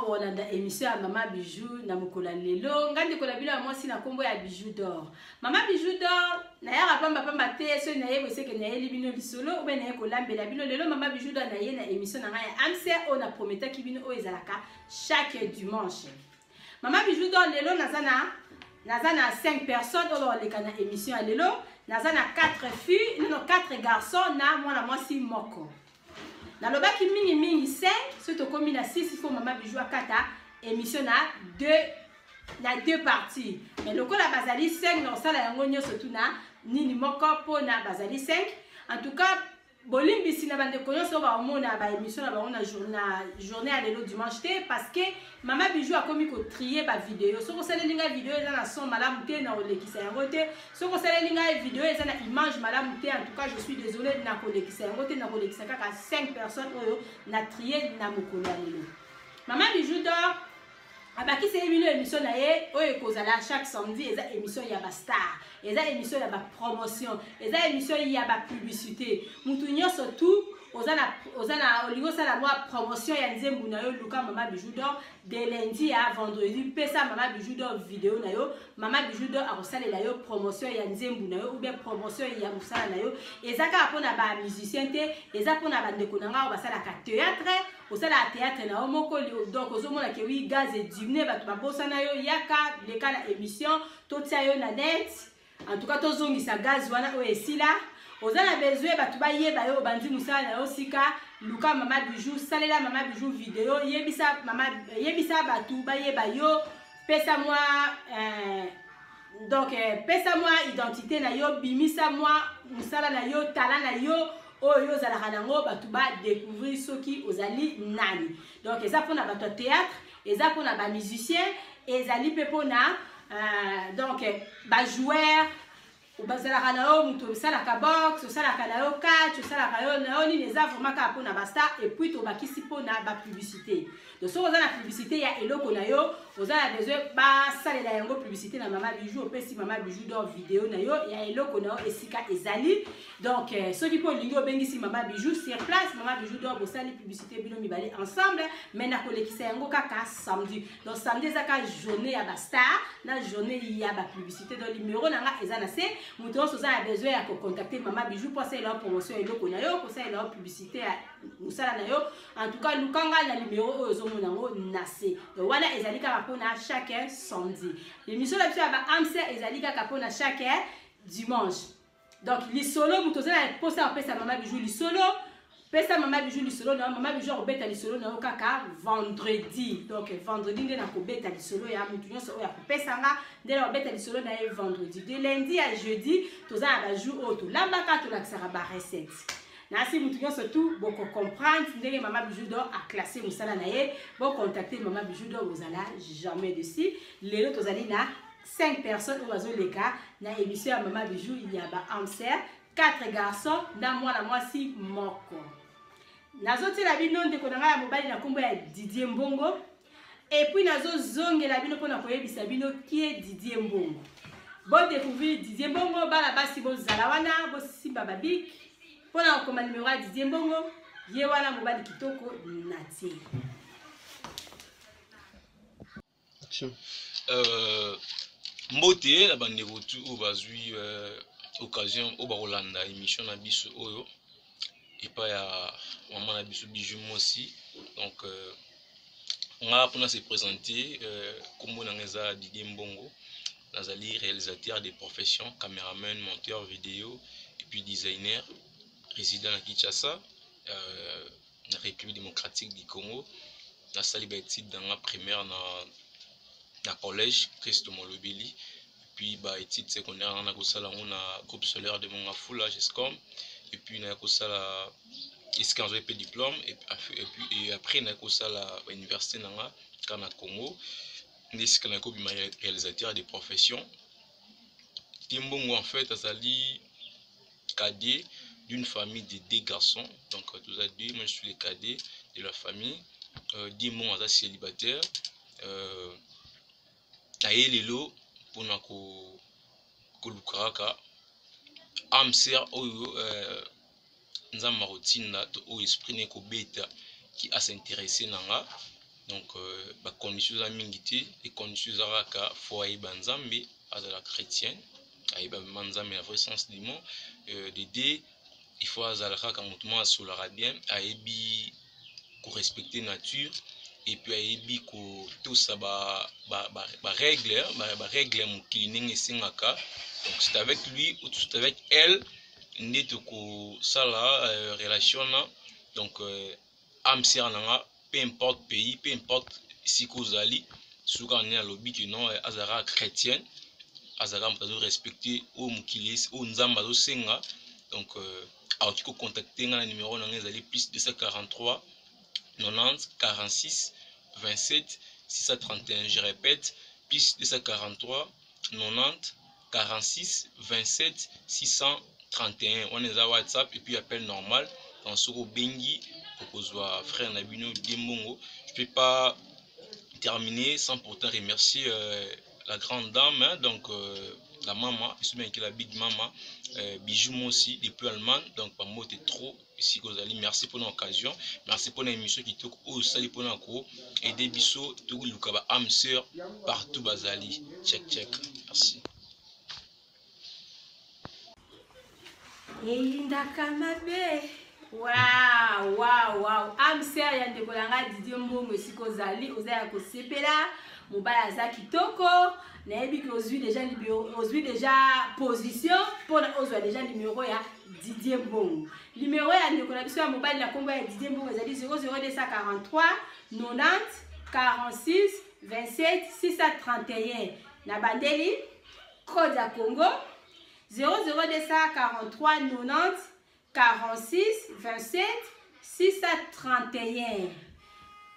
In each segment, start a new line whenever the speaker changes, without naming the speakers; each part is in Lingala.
Bolanda émission ya Mama Bijou na mokolo ya lelo. Ngai ndeko na bino ya mwasi na nkombo ya Bijou d'Or. Mama Bijou d'Or nayaka pamba pamba te. Soki nayeba eseke nayeli bino lisolo obe naye kolambela bino lelo. Mama Bijou d'Or naye na émission na ngai ya amser oyo na prometaki bino, oyo ezalaka chaque dimanche. Mama Bijou d'Or lelo naza na 5 personnes oyo bakoleka na émission ya lelo. Naza na 4 filles, nono, 4 garçons na mwana mwasi moko. Nalobaki mingimingi 5. Soki tokomi na 6, il faut Mama Bijou akata émission na deux parties. Mais lokola bazali 5, na kosala yango nyonso tu na nini moko mpona bazali 5. En tout cas, bolimbisi na bandeko nyonso oyo baomona baémission na bango na journée ya lelo dimanche te, parce que Mama Bijou akomi kotrier bavideo. Soki osaleli ngai video eza na son malamu te, na kolekisa yango te. Soki osaleli ngai video eza na image malamu te, en tout cas je suis désolé, na kolekisa yango te. Na kolekisa kaka 5 personnes oyo na trier na mokolo ya lelo. Mama Bijou d'Or abakiseli bino émission na ye oyo ekozala chaque samedi. Eza émission ya bastar, eza émission ya bapromotion, eza émission ya bapublicité. Mutu nyonso tu oza na olingi osala mwa promotion ya nzembo na yo, luka Mama Bijou d'Or. De lundi ya vendredi, pesa Mama Bijou d'Or video na yo. Mama Bijou d'Or akosalela yo promotion ya nzembo na yo ou bien promotion ya mosala na yo. Eza kaka mpona bamusicien te, eza mpona bandeko na ngai oyo basalaka théâtre. Osalaka théâtre na yo moko, donc ozomona ke wi gaz ediminuer, bato babosana yo, yaka leka na émission, totia yo na net. En tout cas, tozongisa gaz wana oyo esila. Oza na besoin bato bayeba yo, obandi mosala na yo sika, luka Mama Bijou, salela Mama Bijou video, yebisa mama, yebisa bato bayeba yo, pesa mwa donc pesa mwa identité na yo, bimisa mwa mosala na yo, tala na yo oyo ozalaka nango, bato badécouvrir soki ozali nani. Donc eza mpona bato ya théâtre, eza mpona bamusicien, ezali mpe mpona donc bajoueur bazalaka na yo, moto osalaka boxe, osalaka na yo catch, osalaka yo na yo nini. Eza vraiment kaka mpona bastar. Et puis tobakisi mpona bapublicité. Donc soki oza na publicité ya eloko na yo, oza na besoin basalela yango publicité na Mama Bijou, opesi Mama Bijou d'Or video na yo ya eloko na yo esika ezali. Donc soki mpe olingi, obengisi Mama Bijou sur place, Mama Bijou d'Or bosali publicité bino mibale ensemble. Mais nakolekisa yango kaka samedi. Donc samedi eza kaka journée ya bastar na journée ya bapublicité. Donc numéro na nga eza na se. Moto nyonso oza na besoin ya kocontacter Mama Bijou mpo asalela yo promotion ya eloko na yo, kosalela yo publicité ya mosala na yo, en tout cas luka ngai na numéro oyo ozomona yango na se. Donc wana ezali kaka mpona chaque samedi. Émission na biso ya baamser ezali kaka mpona chaque dimanche. Donc lisolo, moto oza na mposa ya kopesa Mama Bijou lisolo, pesa Mama Bijou lisolo na yo. Mama Bijou akobeta lisolo na yo kaka vendredi. Donc vendredi nde nakobeta lisolo ya motu nyonso oyo akopesa nga, nde nakobeta lisolo na ye vendredi. De lundi ya jeudi, toza na bajour oyo tolambaka, tolakisaka barecette. Nasi motu nyonso tu bokocomprendre ndenge Mama Bijou d'Or aclasse mosala na ye. Bocontacte Mama Bijou d'Or, bozala jamais déçus. Lelo tozali na 5 personnes oyo bazoleka na émission ya Mama Bijou ya baamser: 4 garçons na mwana mwasi moko. Nazotiela bino ndeko na ngai ya mobali na nkombo ya Didier Mbongo. Et puis nazozongela bino mpona koyebisa bino kie Didier Mbongo. Bodécouvrir Didier Mbongo. Bana basi, bozala wana, bosimba babic mpona kokoma numero ya Didier Mbongo. Ye wana mobali kitoko na tie.
Mbote na bandeko tu oyo bazwi occasion oyo bakolanda émission na biso oyo epai ya mama na biso Bijou Mosi. Donc nga mpona se présenter, nkombo na nga eza Didier Mbongo. Nazali réalisateur de profession, caméraman, monteur vidéo et puis designer, résident na Kinshasa, na République démocratique du Congo. Nasali baétude na nga primaire na collège Christo Molobeli, puis baétude secondaire nga nakosala yango na groupe solaire de Mongafula, GESCOM, et puis naya kosala esika nazwaki mpe diplôme. Et puis et après naya kosala bauniversité na nga kaka na Congo, nde esika naya kobima réalisateur de profession. Mbongo en fait azali cadet d'une famille de deux garçons. Donc toza deux, moi je suis le cadet de la famille. Dimon aza célibataire. Naye lelo mpona koluka kaka âme sœur oyo Nzambe akotinda to oyo esprit na ekobeta ki as'intéresser na nga. Donc euh, bacondition eza mingi te, econdition eza kaka fo ayeba Nzambe, azala chrétien, ayeba vraiment Nzambe na vrai sens du mot. euh, de deux, il faut azala kaka moto moko asolaka bien, ayebi korespecte nature, et puis ayebi kotosa barègle ba, ba, ba barègle ya mokili ndenge esengaka. Donc c'est avec lui ou c'est avec elle nde tokosala euh, relation na. Donc euh, âme sœur na nga, peu importe pays, peu importe esika ozali, soki kaka nde alobi ke non, azalaka chrétienne, azalaka moto azorespecte oyo mokili, oyo Nzambe azosenga. Donc euh, akoki kocontacte nga na numero na nga, ezali plus 243 90 46 27 631. Je répète, plus 243 90 46 27 631. Wana eza WhatsApp et puis appel normal. Donc soki obengi, okozwa frère na bino Diembongo. Je peux pas terminer sans pourtant remercier euh, la grande dame, hein, donc euh, la maman, et bien la big mama, euh, Bijou Mossi depuis Allemagne. Donc bambote trop esika ozali, merci mpona occasion, merci mpona émission kitoko oyo osali mpona ko aider biso toluka ba âme sœur partout bazali. Check check, merci.
Eyindaka mabe. Wow, wow, wow. Âme sœur ya ndeko na ngai Didier Mbongo, esika ozali, oza ya kosepela. Mobali aza kitoko, nayebi ke ozwi deja libero, ozwi deja position mpona ozwa deja numero ya Didier Mbongo. Numero ya ndeko na biso ya mobali na nkombo ya Didier Mbongo ezali 00243 90 46 27 631. Na bandeli code ya Congo 00243 90 46 27 631.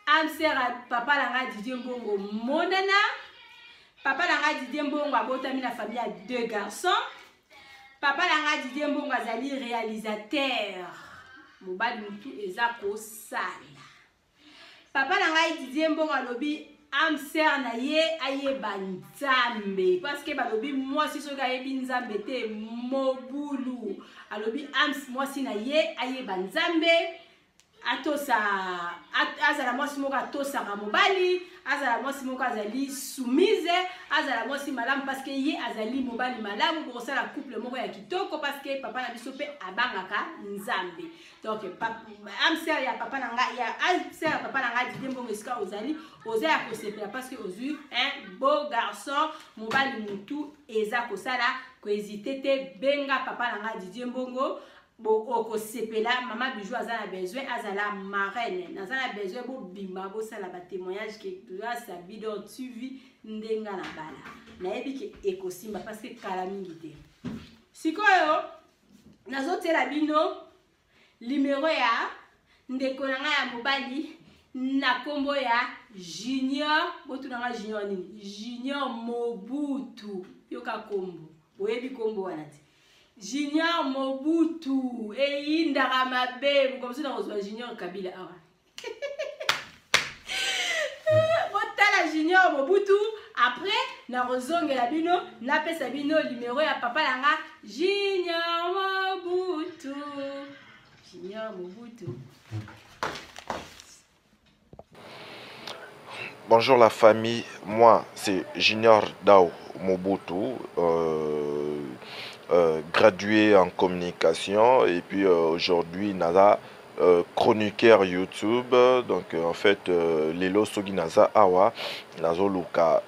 Amsera papa na ngai Didier Mbongo monana. Papa na ngai Didier Mbongo abotami na famille ya deux garçons. Papa na ngai Didier Mbongo azali réalisateur, mobali mutu eza kosala. Papa na ngai Didier Mbongo alobi âme sœur na ye ayeba Nzambe, parce que balobi mwasi soki ayebi Nzambe te, mobulu. Alobi âme mwasi na ye ayeba Nzambe, atosa, azala mwasi moko atosaka mobali, azala mwasi moko azali soumise, azala mwasi malamu, parce que ye azali mobali malamu. Bokosala couple moko ya kitoko, parce que papa na biso mpe abangaka Nzambe. Donc âme sœur ya papa na ngai, ya âme sœur ya papa na ngai Didier Mbongo, esika ozali, oza ya kosepela, parce que ozwi un beau garçon, mobali mutu eza kosala. Kohésite te, benga papa na ngai Didier Mbongo, okosepela. Mama Bijou aza na besoin azala marraine, naza na besoin bobima bosala batémoignage ke grâce ya Bidor TV ndenga na bala. Nayebi ke ekosimba, parce que kala mingi te. Sikoyo nazotiela bino limero ya ndeko na ngai ya mobali na nkombo ya Junior. Botuna nga Junior nini? Junior Mobutu. Yoka nkombo, oyebi nkombo wana te? Junior Mobutu eyindaka mabe. Mokomosu na kozwa Junior Kabila awa. Botala Junior Mobutu, après nakozongela bino, napesa bino numero ya papa na nga Junior Mobutu. Junior Mobutu.
Bonjour la famille, moi c'est Junior Dao Mobutu, gradué en communication et puis aujourd'hui naza chroniqueur YouTube. Donc en fait lelo soki naza awa, nazoluka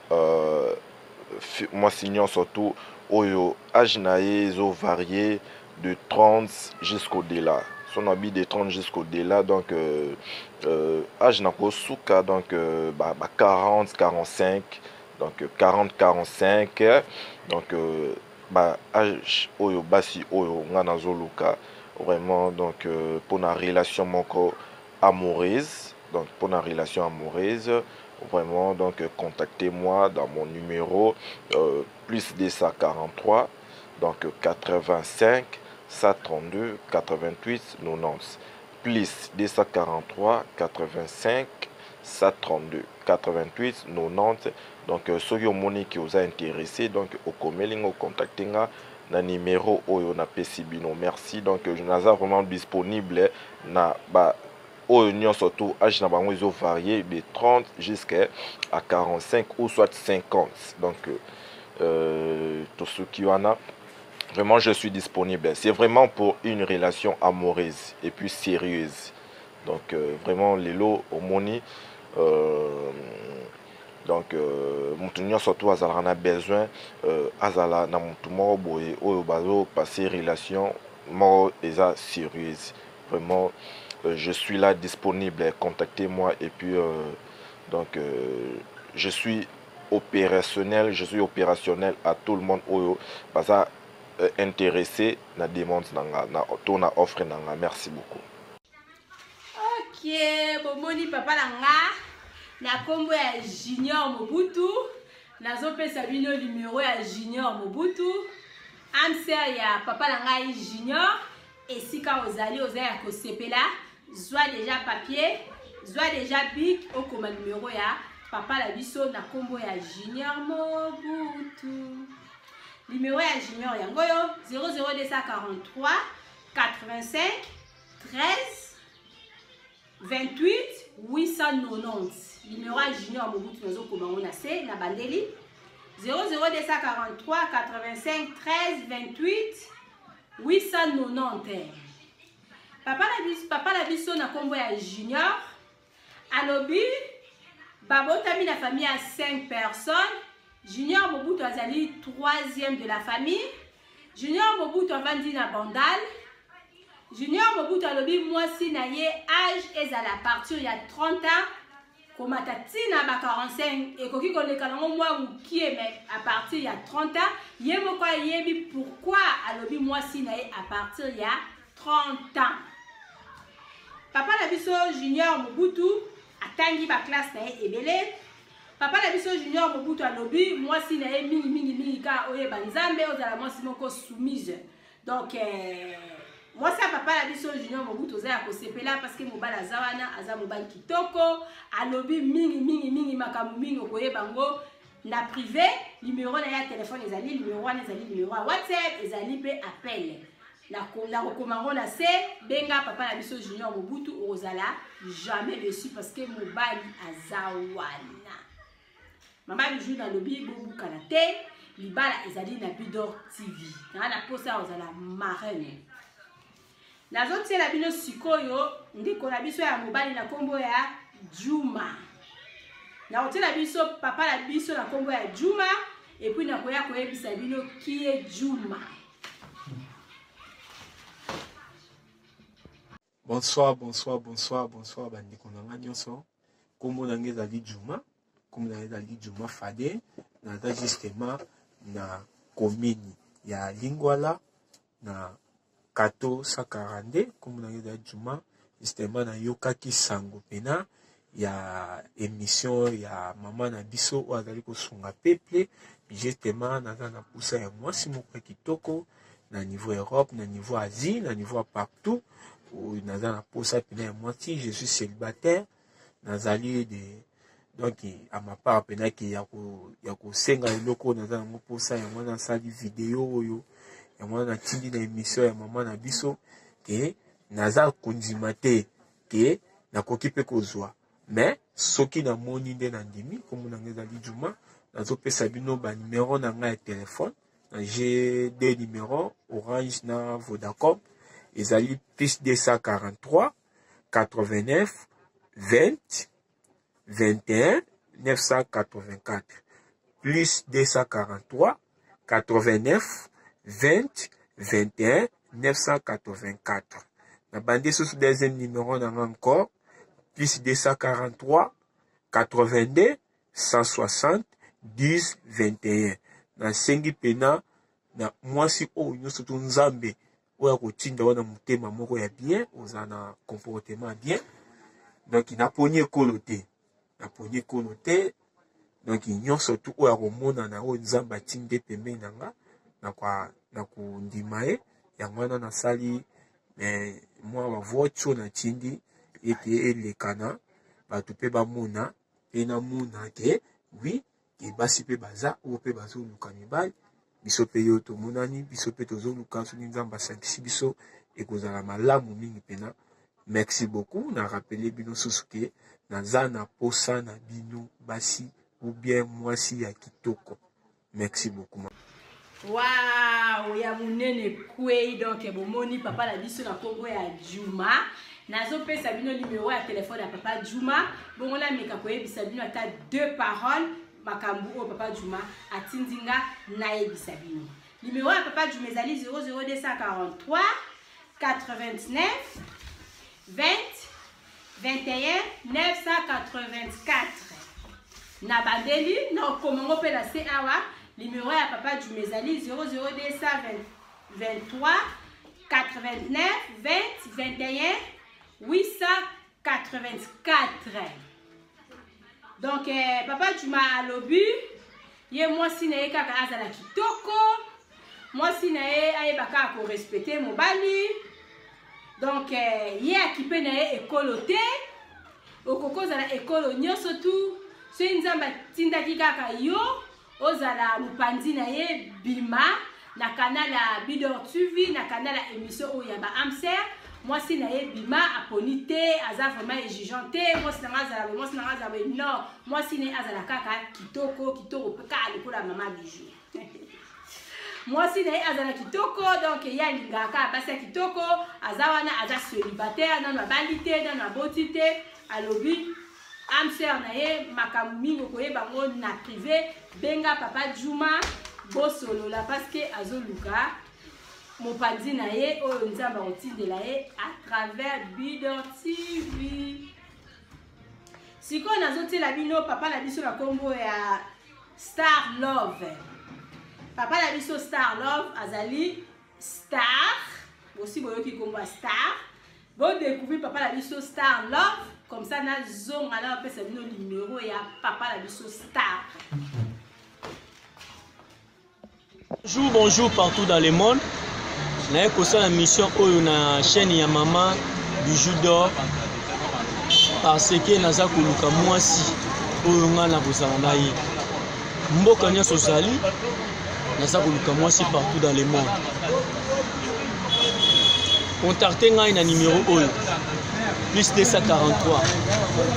mwasi nyonso surtout oyo âge na ye ezovarie de 30 jusqu'au-delà. Son habit de 30 jusqu'au-delà, donc âge na kosuka, donc bah, 40 45, donc 40 45, donc bah, âge oyo basi oyo nga nazoluka vraiment. Donc pour na relation moko amoureuse, donc pour la relation amoureuse vraiment, donc contactez-moi dans mon numéro plus 243, donc 85 132 88 90, plus 243 85 132 88 90. Donc soki omoni ki oza intéressé, donc okomeli nga, ocontacte nga na numéro oyo napesi bino. Merci. Donc naza vraiment disponible na ba Oyo nyonso tout âge na bango ezo varier de 30 jusqu'à 45 ou soit 50. Donc tosuki wana. Vraiment, je suis disponible. C'est vraiment pour une relation amoureuse et puis sérieuse. Donc vraiment lelo omoni donc moto nyonso to azalaka na besoin azala na motu moko boye oyo bazopasser relation moko eza sérieuse. Vraiment, je suis là disponible, contactez-moi et puis donc je suis opérationnel, je suis opérationnel à tout le monde oyo baza intéressé na demande nanga na to na offre nanga. Merci beaucoup.
Ok, bomoni papa na nga na kombo ya Junior Mobutu. Nazopesa bino numero ya Junior Mobutu, âme sœur ya papa na ngai Junior. Esika ozali, oza ya kosepela, zwa déjà papier, zwa déjà bic, okoma numero ya papa na biso na kombo ya Junior Mobutu. Numero ya Junior yango oyo: 00243 85 13 28 890. Numero ya Junior Mobutu, nazokoma yango na se na bandeli: 00243 85 13 28 890. Papa na biso na nkombo ya Junior alobi babotami na famille ya 5 personnes. Junior Mobutu azali troisième de la famille. Junior Mobutu avandi na Bandal. Junior Mobutu alobi mwasi na ye, âge ezala à partir ya 30 ans komata ntina ba 45, ekoki koleka nango mwa mokie, mais à partir ya 30 ans. Ye moko ayebi pourquoi alobi mwasi na ye à partir ya 30 ans. Papa na biso Junior Mobutu atangi baclasse na ye ebele. Papa na biso Junior Mobutu alobi mwasi na ye mingi mingi mingi kaka oyeba Nzambe, ozala mwasi moko soumise. Donc mwasi ya papa na biso Junior Mobutu, oza ya kosepela parce que mobali aza wana, aza mobali kitoko. Alobi mingi mingi mingi, makambo mingi okoyeba yango na privé. Numero na ye ya telefone ezali numero wana, ezali numero ya WhatsApp, ezali mpe appel. Nakokoma yango na se. Benga papa na biso Junior Mobutu, okozala jamais déçu parce que mobali aza wana. Mama Bijou nalobi bobukana te, libala ezali na Bidor TV. Naa na posa ya kozala marraine. Nazotiela bino sikoyo ndeko na biso ya mobali na nkombo ya Juma. Nakotiela biso papa na biso na nkombo ya Juma et puis nakoya koyebisa bino kie Juma.
Bonsoir, bonsoir, bonsoir, bonsoir bandeko na nga nyonso. Nkombo na nga ezali Juma, nkombo na nga ezali Juma Fade. Naza justement na commune ya Lingwala, na Kato 142. Nkombo na nga ezali Juma. Justement, nayokaki sango mpena ya émission ya mama na biso oyo azali kosunga peuple. Justement, naza na pusa ya mwasi moko ya kitoko na niveau Europe, na niveau Asie, na niveau partout. Oyo naza na posa mpena ya mwasi. Je suis célibataire, nazali de donc à ma part mpenaki ya kosenga eloko oyo naza yango mposa. Yango wana nasali video oyo, yango wana natindi na émission ya mama na biso ke naza kondima te ke nakoki mpe kozwa, mais soki namoni nde nandimi. Nkombo na ngai ezali Juma. Nazopesa bino banimero na ngai ya telefone. J'ai deux numéros, Orange na Vodacom. Ezali plus 243 89 20 21 984, plus 243 89 20 21 984. Na bandi susu deuxième numéro na nga encore: plus 243 82 160 10 21. Nasengi mpena na mwasi oyo nyonso to Nzambe oyo akotinda wana motema moko ya bien, oza na comportement bien. Donc naponi ekolo te, naponi ekolo te. Donc nyonso tu oyo akomonana, oyo Nzambe atindi pembeni na nga, na kondima ye. Yango wana nasali mwa bavoice oyo natindi ete elekana, bato mpe bamona mpe namona ke oui, ke basi mpe baza oyo mpe bazoluka mibali. Biso mpe yo tomonani, biso mpe tozoluka. Soki Nzambe asangisi biso, ekozala malamu mingi mpena. Merci beaucoup. Na rappeler bino susu ke naza na posa na bino basi ou bien mwasi ya kitoko. Merci beaucoup.
Wow, ya munene kwei. Donc bomoni papa na biso na kombo ya Juma. Nazopesa bino numero ya telefone ya papa Juma. Bongo nameka koyebisa bino ata deux paroles makambo oyo papa Juma atindi nga nayebisa bino. Numero ya papa Juma ezali 00243 89 20 21 984. Na bandeli na okoma ngo mpe na se awa. Numero ya papa Juma ezali 00223 89 20 21 884. Donc papa Juma alobi ye mwasi na ye kaka azala kitoko, mwasi na ye ayeba kaka korespecte mobali. Donc ye akipe na ye ekolo te, okoki ozala ekolo nyonso tu soki Nzambe atindaki kaka yo ozala mopanzi na ye. Bima na canal ya Bidor TV, na canal ya émission oyo ya ba amser. Mwasi na ye bima aponi te, aza vraiment exigeant te, mwasi na nga azala boye, mwasi na nga azala boye. Non, mwasi na ye azala kaka kitoko kitoko mpe kaka lokola mama Bijou. Mwasi na ye azala kitoko, donc ye alingaka kaka basi ya kitoko. Aza wana, aza célibataire, nano abali te, nano aboti te. Alobi âme sœur na ye makambo mingi okoyeba yango na privé. Benga papa Juma bosolola, parce que azoluka mopanzi na ye oyo Nzambe akotindela ye à travers Bidor TV. Sikoyo nazotiela bino papa na biso na kombo ya Star Love. Papa na biso Star Love azali star, bosi boyoki kombo ya star, bodécouvrir papa na biso Star Love. Comme ça nazonga na bapesa bino numero ya papa na biso Star.
Bonjour, bonjour partout dans le monde. Naye kosala mission oyo na chaîne ya mama Bijou d'Or parce que naza koluka mwasi oyo nga na kozala na ye. Mboka nyonso ozali, naza koluka mwasi partout dans le monde. Contacte ngai na numéro oyo plus 243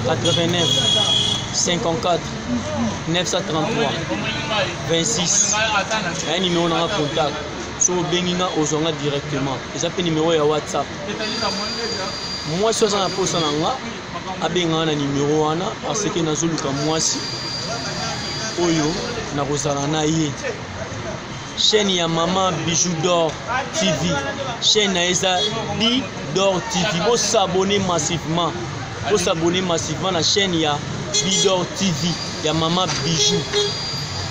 89 54 933 26. Aya numéro nanga contact, soki obengi nga ozwa nga directement. Eza mpe numéro ya WhatsApp. Mwasi aza na posa na nga, abenga nga na numéro wana parce que nazoluka mwasi oyo nakozala na ye. Chaîne ya mama Bijou d'Or TV, chaîne na eza Bidor TV. Bosabonne massivement, bosabonne massivement na chaîne ya Bidor TV ya mama Bijou.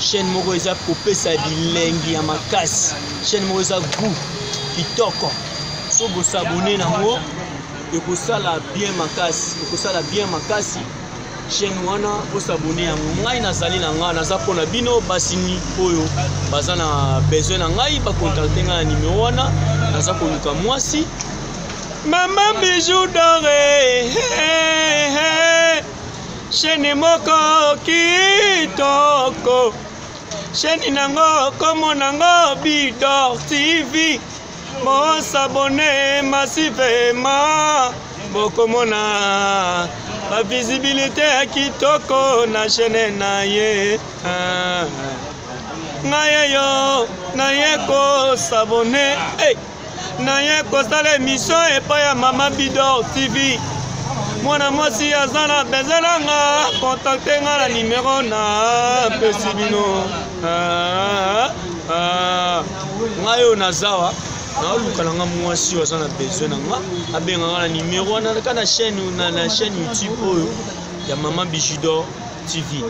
Chaîne moko eza kopesa bilengi ya makasi, chaîne moko eza goût kitoko. So bosabonne nango ekosala bien makasi, ekosala bien makasi chaîne wana, bosabone yango. Ngai nazali na ngai, naza mpona bino basini oyo baza na besoin na ngai, bakontakte ngai na nimero wana. Naza koluka mwasi mama Bijou d'Or, chaîne moko kitoko, chaîne nango kombo nango Bidor TV. Bosabone massivement, bokomona bavisibilité ya kitoko na chaîne na ye. Ngai yo naye kosabone, hey! Naye kosala émission epai ya mama Bidor TV. Mwana mwasi aza na besoin na nga, contacte nga na numero na pesi bino. Ngai oyo nazawa naoluka na nga mwasi oyo aza na besoin na nga, abenga nga na numero wana kaka na chaîne, na chaîne YouTube oyo ya mama Bijou d'Or TV.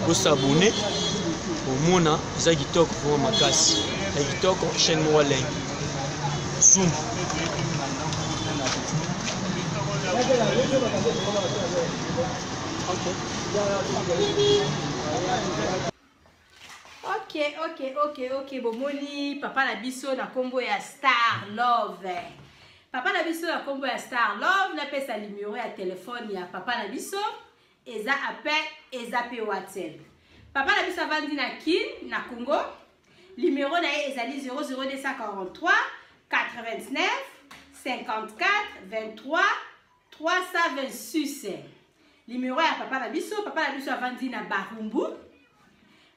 Bosabone, omona eza kitoko vraiment makasi ya kitoko, chaîne moko alengi zoom.
Ok, bomoni papa na biso na kombo ya Star Love. Papa na biso na kombo ya Star Love, napesa numero ya telefone ya papa na biso, eza appel, eza pe WhatsApp. Papa na biso avandi na Kin, na Congo. Numero na ye ezali 00243 89 54 23. 326. Numero ya papa na biso, papa na biso avandi na Barumbu.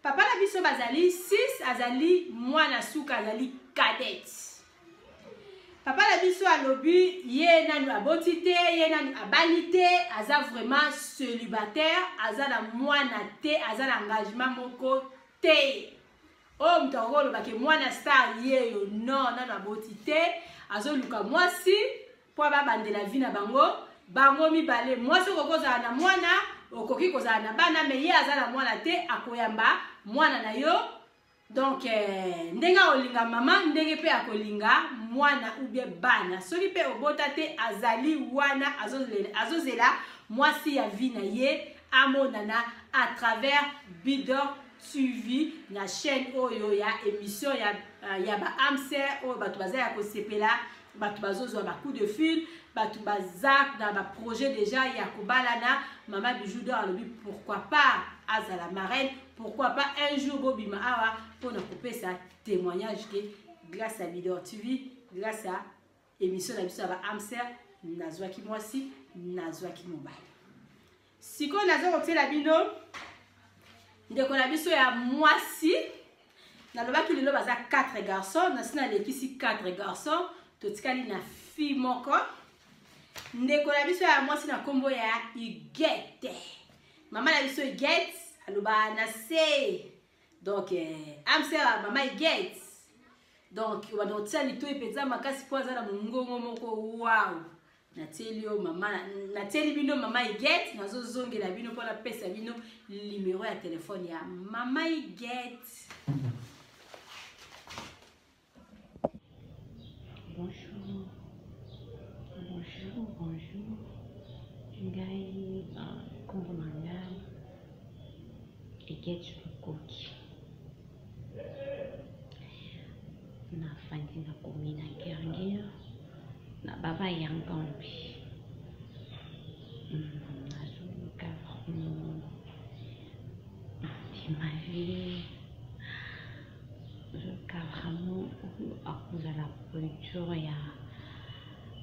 Papa na biso bazali 6, azali mwana suka, azali cadette. Papa na biso alobi ye nanu aboti te, ye nanu abali te, aza vraiment célibataire, aza na mwana te, aza na engagement moko te. Oyo moto akoki koloba ke mwana star yeyo, non, nanu aboti te, azoluka mwasi mpo babandela vie na bango bango mibale. Mwasi okoki kozala na mwana, okoki kozala na bana, me ye aza na mwana te, akoyamba mwana na yo. Donc ndenge akolinga mama, ndenge mpe akolinga mwana ou bien bana. Soki mpe obota te, azali wana azozela mwasi ya vie na ye amonana à travers Bidor TV na chaîne oyo ya émission ya ba âme sœur oyo bato baza ya kosepela, bato bazozwa ba coup de fil, bato baza na ba projet déjà ya kobalana. Mama Bijou d'Or alobi pourquoi pas azala marraine, pourquoi pas un jour bobima awa mpona kopesa témoignage ke grâce à Bidor TV, grâce à émission na biso ya ba âme sœur, nazwaki mwasi, nazwaki mobali. Sikoyo naza kotiela bino ndeko na biso ya mwasi. Nalobaki lelo baza 4 garçons, nasi nalekisi 4 garçons, totikali na fille moko. Ndeko na biso ya mwasi na nkombo ya Huguette. Mama na biso Huguette aloba na se. Donc âme sœur mama Huguette, donc obanda kotia litoi mpenza makasi mpo aza na mongongo moko wow. Natieli yo mama, natieli bino mama Huguette, nazozongela bino mpo napesa bino numero ya telefone ya mama Huguette.
Bonjour, bonjour, bonjour. Ngai nkombo na ngai Huguette Lukoki. Nafandi na commune ya Ngiri-Ngiri na baba ya Ngambi. Nazoluka vraiment de ma vie, nazoluka vraiment oyo akozala producteur ya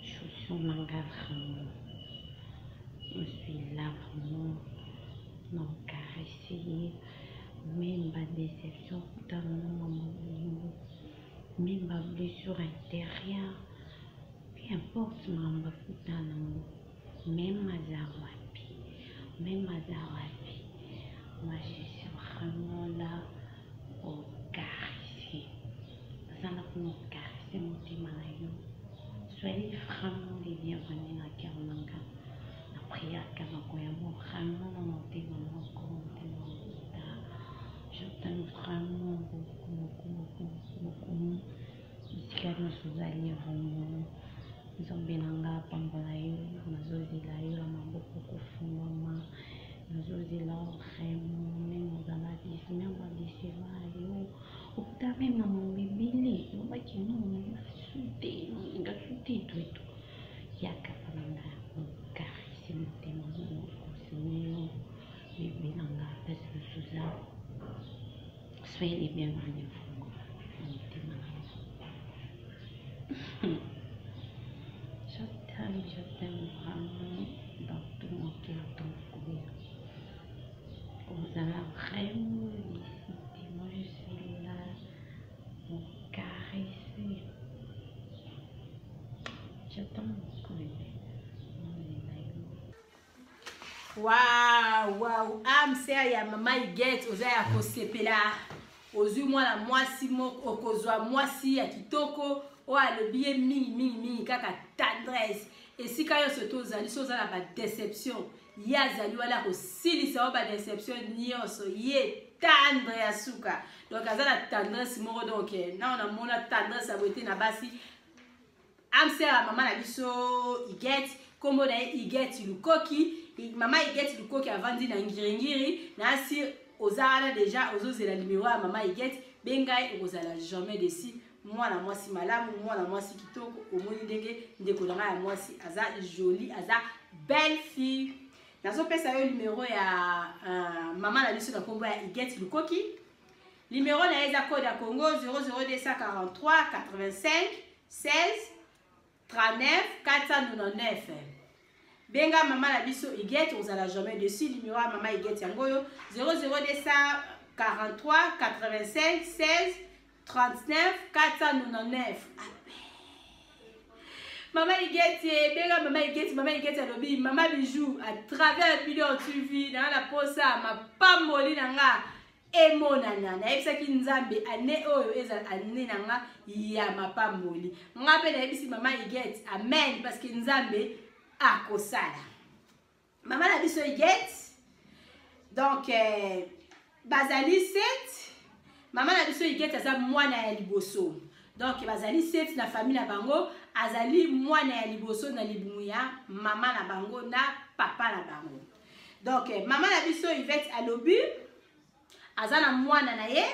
chaussure na nga. Vraiment je suis là vraiment na caresser même ba déception kutana na mama bolingo, même ba blessure intérieure, peu importe makambo akutana nango, même aza wapi, même aza wapi, moi je suis vraiment là pour caresser. Naza na mpona caresser motema na yo. Soyez vraiment les bienvenus na cœur na nga. Na priaka nakoyamba vraiment na motema moko, motema mokota. Je t'aime vraiment beaucoup, beaucoup, beaucoup, beaucoup. Bisika nyonso ozali, vraiment Nzambe na nga apambola yo. Nazozela yo na maboko kofungwama, nazozela vraiment. Même ozala même badecevoir yo, okuta même na mambo ebele, olobaki non, nalinga su te, nalinga su te, eto eto, yaka mpa na nga kocaresser motema, kosime yo, bébé na nga, place nyonso oza. Soyez les bienvenus vraiment na motema na nga. Je t'aime, je t'aime vraiment dans tout mon cœur, ton courir. Ozala vraiment décidé. Moi, je suis là pour caresser. J'attends beaucoup, bébé.
Waouh, waouh, âme sœur ya mama Huguette, oza ya kosepela. Ozwi mwana mwasi moko, okozwa mwasi ya kitoko oyo alobi ye mingi mingi mingi kaka tendresse. Esika nyonso tozali, so oza na badéception, ye azali wana kosilisa oyo badéception nyonso. Ye tendre ya suka, donc aza na tendresse moko. Donc nao namona tendresse ya boye te na basi. Âme sœur ya mama na biso Huguette, nkombo na ye Huguette Lukoki. Mama Huguette Lukoki avandi na Ngiringiri. Na asi oza wana déjà ozozela numero ya mama Huguette, bengai, okozala jamais déçu. Mwana mwasi malamu, mwana mwasi kitoko. Omoni ndenge ndeko na ngai ya mwasi aza jolie, aza belle fille. Nazopesa yo numero ya mama na biso na nkombo ya Huguette Lukoki. Numero na ye eza code ya Congo 00243 85 16 39 499. Benga mama na biso Huguette, ozala jamais dessus. Numéro ya mama Huguette yango oyo 00243 85 16 39 499. Mama Huguette, benga mama Huguette. Mama Huguette alobi mama Bijou à travers Bidor TV na na posa mapamboli na nga emonana. Nayebisaki Nzambe année oyo ezala année na nga ya mapamboli. Nga mpe nayebisi mama Huguette amen, parce que Nzambe akosala. Mama na biso Huguette, donc bazali 7. Mama na biso Huguette aza mwana ya liboso. Donc bazali 7 na famille na bango, azali mwana ya liboso na libumu ya mama na bango na papa na bango. Donc mama na biso Yvette alobi aza na mwana na ye.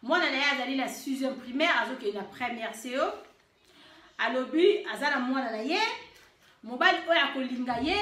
Mwana na ye azali na 6e primaire, azokende na première CO. Alobi aza na mwana na ye, mobali oyo akolinga ye,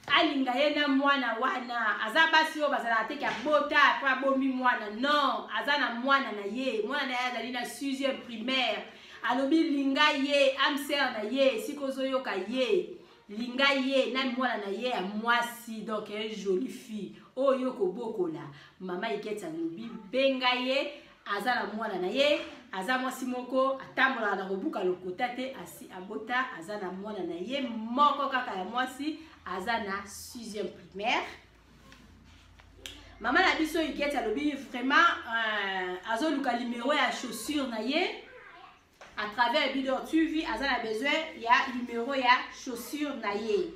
alinga ye na mwana wana. Aza basi oyo bazalaka te ke abota après abombi mwana. Non, aza na mwana na ye. Mwana na ye azali na 6e primaire. Alobi linga ye, âme sœur na ye, siko ozoyoka ye. Linga ye na mwana na ye ya mwasi, donc un jolie fille oyo kobokola. Mama Huguette alobi benga ye, aza na mwana na ye, aza mwasi moko atambolaka na kobuka lokota te, asi abota, aza na mwana na ye moko kaka ya mwasi, aza na 6e primaire. Mama na biso Huguette alobi vraiment azoluka numéro ya chaussure na ye à travers Bidor TV, aza na besoin ya numéro ya chaussure na ye.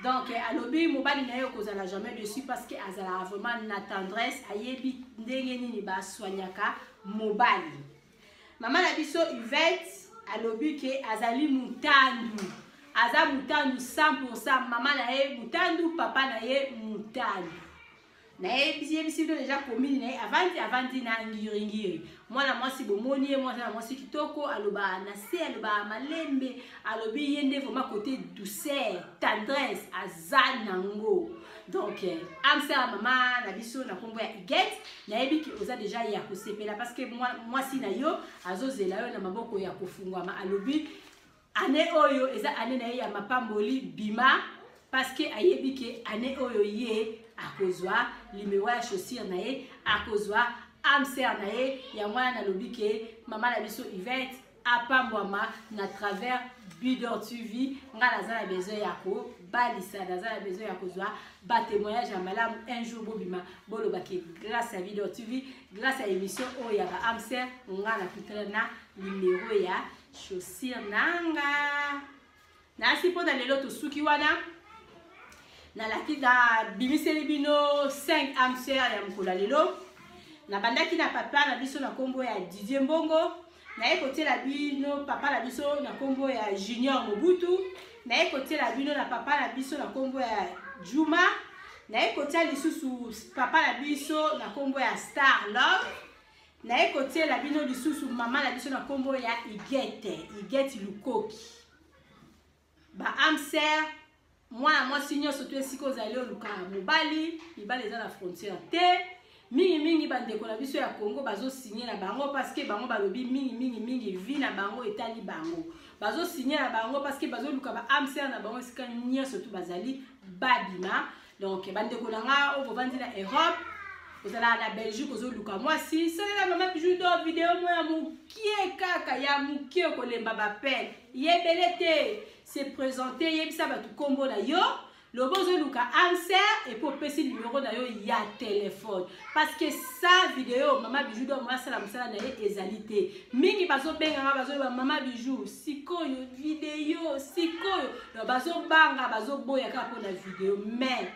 Donc alobi mobali na ye okozala jamais dessus parce que azala vraiment na tendresse, ayebi ndenge nini ba soignaka mobali. Mama na biso Yvette alobi ke azali mutandu, aza mutandu 100%, mama na ye mutandu, papa na ye mutandu. Nayebisi bino déjà commune na ye, avandi na ngiringiri. Mwana mwasi bomoni ye, mwana mwasi kitoko, aloba na se, aloba malembe, alobi ye nde vraiment côté douceur, tendresse aza nango. Donc âme sœur mama na biso na kombo ya Huguette, nayebi ki oza déjà ya kosepela parce que mwasi na yo azozela yo na maboko ya kofungwama. Alobi année oyo eza année na ye ya mapamboli bima, parce que ayebi ke année oyo ye akozwa numéro ya chaussure na ye, akozwa âme sœur na ye. Yango wana nalobi ke mama na biso Yvette apambwama na travers Bidor TV. Nga naza na besoin ya kobalisa, naza na besoin ya kozwa ba témoignage ya malamu. Un jour bobima boloba ke grâce à Bidor TV, grâce à émission oyo ya ba âme sœur, nga nakutana na numéro ya chaussure nanga. Nasi mpona lelo tosuki wana, nalaki na bimiseli bino 5 âme sœur ya mokolo ya lelo. Nabandaki na papa na biso na kombo ya Didier Mbongo, naye kotiela bino papa na biso na kombo ya Junior Mobutu, naye kotiela bino na papa na biso na kombo ya Juma, naye kotia lisusu papa na biso na kombo ya Star Love, naye kotiela bino lisusu mama na biso na kombo ya Huguette, Huguette Lukoki. Ba âme sœur, mwana mwasi nyonso to esika ozali oluka mobali, mibali eza na frontière te. Mingi mingi bandeko na biso ya Congo bazo signer na bango parce que bango balobi mingi mingi mingi vie na bango etali bango. Bazo signer na bango parce que bazo luka ba âme sœur na bango esika nyonso to bazali babima. Donc bandeko na nga oyo bovandi na Europe, ozalaka na Belgique ozoluka mwasi, salela mama Bijou d'or video moko ya mokie kaka ya mokie, okolemba ba peine yebele te, se présenter, yebisa bato kombo na yo, lobo ozoluka âme sœur et puis opesi numéro na yo ya téléphone, parce que sa vidéo mama Bijou d'or mwa sala mosala na ye ezali te. Mingi bazobenganga, bazoloba mama Bijou sikoyo vidéo sikoyo, donc bazobanga, bazoboya kaka mpona vidéo. Mais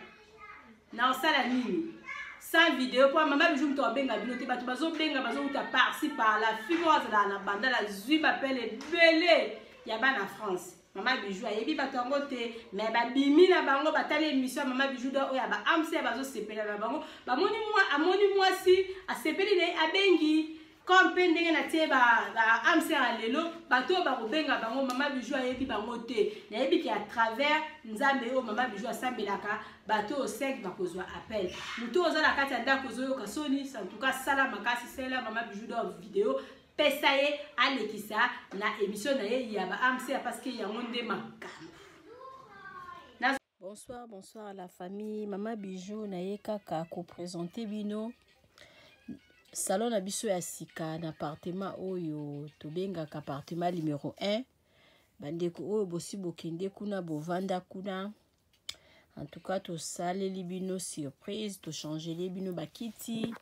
na osala nini sans vidéo? Po mama Bijou moto abenga bino te, bato bazobenga bazouta par-ci par-là. Fille moko azalaka na banda la zwi bapele ebele ya bana France. Mama Bijou ayebi bato yango te, mais babimi na bango, batali émission ya mama Bijou d'or oyo ya ba âme sœur, bazosepela na bango, bamoni mwa, amoni mwasi asepeli na ye, abengi. Comme mpe ndenge natie ba âme sœur ya lelo, bato oyo bakobenga bango mama Bijou ayebi bango te. Nayebi ke à travers Nzambe oyo mama Bijou asambelaka, bato oyo 5 bakozwa appel. Moto oyo oza na kati ya ndako ozoyoka soni, en tout cas sala makasi, salela mama Bijou d'or vidéo, pesa ye alekisa na émission na ye ya ba âme sœur, parce que yango nde makambo. Bonsoir, bonsoir à la famille. Mama Bijou naye kaka ko présenter bino salon na biso ya sika na appartement oyo tobengaka appartement numéro 1. Bandeko oyo bosi bokende kuna bovanda kuna. En tout cas tosaleli bino surprise, tochangeli bino bakiti,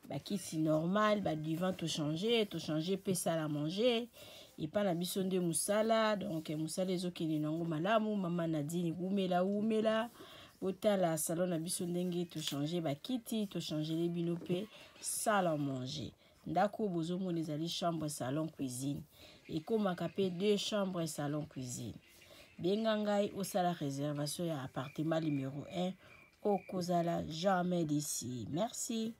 bakiti normal, ba divan tochange, tochange pe salle à manger. Epa na biso nde mosala, donc mosala ezokende nango malamu. Mama Nadine wumela wumela, botala salon na biso ndenge tochange bakiti, tochangeli bino pe salle à manger. Ndako oyo bozomona ezali chambre salon cuisine, ekomaka pe 2 chambres salon cuisine. Benga ngai osala réservation ya appartement numéro 1, okozala jamais d'ici. Merci.